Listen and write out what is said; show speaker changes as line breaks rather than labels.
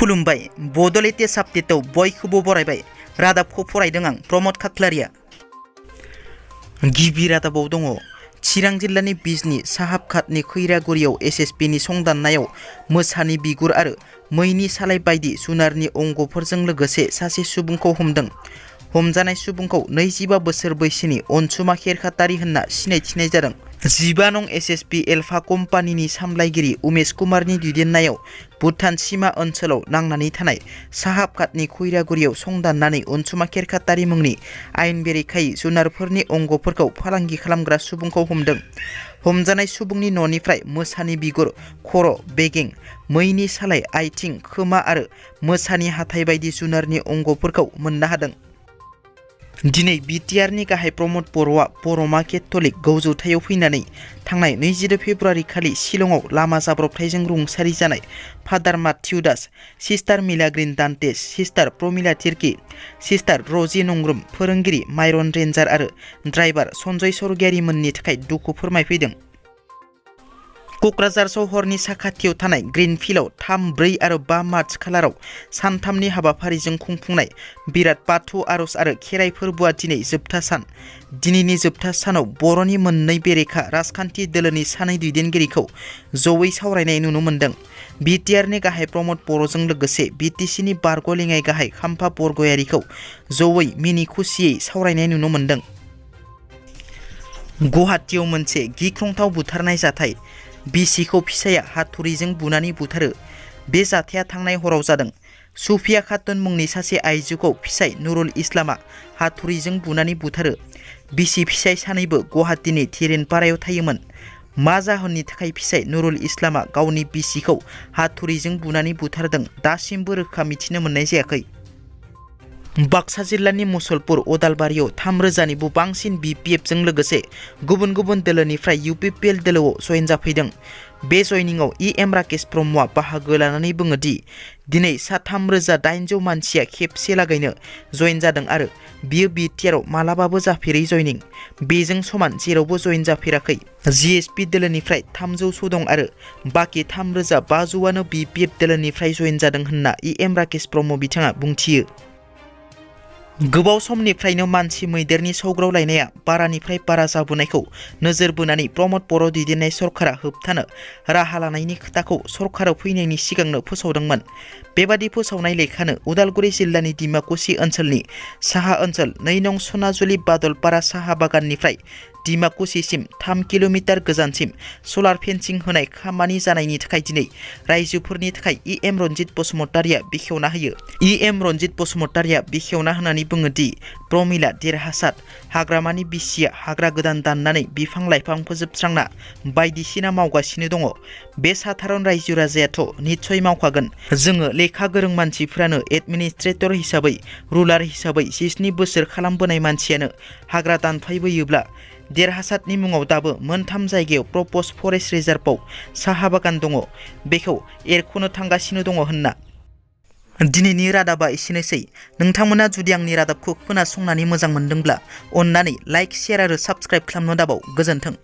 खुलुमबाय बड' लेटेस्ट आपडेटआव बयखौबो बरायबाय। रादाबखौ फरायदों आं प्रमद खाख्लारिया। गिबि रादाबाव दङ चिरां जिल्लानि बिजनी साहाबघाटनि खैरागुरियाव एसएसपीनि संदाननायाव मोसानि बिगुर आरो मैनि सालाय बायदि जुनारनि अंगफोरजों लोगोसे सासे सुबुंखौ हमदों। हमजानाय सुबुंखौ 25 बोसोर बैसोनि अनसुमा खेरखातारि होनना सिनायथिनाय जादों। 15 नं एसएसपी एलफा कम्पानिनि सामलायगिरि उमेश कुमारनि दैदेननायाव भुटान सीमा ओनसोलाव नांनानै थानाय साहाबघाटनि खैरागुरियाव संदाननानै अनसुमा खेरखातारि मुंनि आयेन बेरेखायै जुनारफोरनि अंगफोरखौ फालांगि खालामग्रा सुबुंखौ हमदों। हमजानाय सुबुंनि न'निफ्राय मोसानि बिगुर, खर', बेगें, मैनि सालाय, आइथिं, खोमा आरो मोसानि हाथाइ बायदि जुनारनि अंगफोरखौ मोननो हादों। दिनै बिटिआरनि गाहाय प्रमद बर'आ बर'मा केथलिक गौजौथायाव फैनानै थांनाय 22 फेब्रुआरि खालि शिलंआव लामा जाब्रबथायजों रुंसारि जानाय father Mathew Das, sister Milagrin Dantes, sister Pramila Tirkey, sister Rosy Nongrum, फोरोंगिरि माइरन रेन्जार आरो ड्राइभार सन्जय सरगियारि मोननि थाखाय दुखु फोरमायफैदों। क'क्राझार सहरनि साखाथियाव थानाय ग्रीनफिल्डआव 3, 4 आरो 5 मार्च खालाराव सानथामनि हाबाफारिजों खुंफुंनाय बिराद बाथौ आरज आरो खेराइ फोरबोआ दिनै जोबथा सान। दिनैनि जोबथा सानाव बर'नि मोननै बेरेखा राजखान्थि दोलोनि सानै दैदेनगिरिखौ जयै सावरायनाय नुनो मोन्दों। बिटिआरनि गाहाय प्रमद बर'जों लोगोसे बिटिसिनि बारग' लेङाइ गाहाय खाम्फा बरग'यारिखौ जयै मिनि खुसियै सावरायनाय नुनो मोन्दों। गुवाहाटीआव मोनसे गिख्रंथाव बुथारनाय जाथाय। बिसिखौ फिसाया हाथुरिजों बुनानै बुथारो। बे जाथाया थांनाय हराव जादों। सुफिया खातुन मुंनि सासे आइजोखौ फिसाय नुरुल इस्लामआ हाथुरिजों बुनानै बुथारो। बिसि फिसाय सानैबो गुवाहाटीनि थिरेनपारायाव थायोमोन। मा जाहोननि थाखाय फिसाय नुरुल इस्लामआ गावनि बिसिखौ हाथुरिजों बुनानै बुथारदों दासिमबो रोखा मिथिनो मोननाय जायाखै। बाक्सा जिल्लानि मुसलपुर अदालबारियाव 3,000निबो बांसिन बिपिएफजों लोगोसे गुबुन गुबुन दोलोनिफ्राय UPPL दोलोआव जयेन जाफैदों। बे जयनिंआव इएम राकेश ब्रह्मआ बाहागो लानानै बुङो दि दिनै 3,800 मानसिया खेबसे लागायनो जयेन जादों आरो बियो बिटिआरआव मालाबाबो जाफेरै जयनिं। बेजों समान जेरावबो जयेन जाफेराखै। जिएसपि दोलोनिफ्राय 300 दं आरो बाखि 3,500आनो बिपिएफ दोलोनिफ्राय जयेन जादों होनना इएम राकेश ब्रह्म बिथाङा बुंथियो। गोबाव समनिफ्रायनो मानसि मैदेरनि सौग्रावलायनाया बारानिफ्राय बारा जाबोनायखौ नोजोर बोनानै प्रमद बर' दैदेननाय सरकारा होबथानो राहा लानायनि खोथाखौ सरकाराव फैनायनि सिगांनो फोसावदोंमोन। बेबादि फोसावनाय लेखानो उदालगुरि जिल्लानि डिमाकुसि ओनसोलनि साहा ओनसोल 2 नं सनाजुलि बादलपारा साहा बागाननिफ्राय डिमाकुसिसिम 3 किल'मिटार गोजानसिम सलार फेन्सिं होनाय खामानि जानायनि थाखाय दिनै रायजोफोरनि थाखाय इएम रन्जित बसुमतारिया बेखेवना होयो। इएम रन्जित बसुमतारिया बेखेवना होनानै बुङो दि प्रमिला देरहासात हाग्रामानि बिसिया हाग्रा गोदान दाननानै बिफां लाइफां फोजोबस्रांना बायदिसिना मावगासिनो दङ। बे साधारन रायजो राजायाथ' निस्सय मावखागोन। जोङो लेखा गोरों मानसिफ्रानो एडमिनिस्ट्रेटर हिसाबै रुलार हिसाबै 17 बोसोर खालामबोनाय मानसियानो हाग्रा दानफायबोयोब्ला देरहासातनि मुङाव दाबो 3 जायगायाव प्रप'ज फरेस्ट रिजार्भआव साहा बागान दङ, बेखौ एरख'नो थांगासिनो दङ होनना। दिनैनि रादाबा एसेनोसै। नोंथांमोना जुदि आंनि रादाबखौ खोनासंनानै मोजां मोनदोंब्ला अन्नानै लाइक, शेयार आरो साबस्क्राइब खालामनो दाबाव। गोजोन्थों।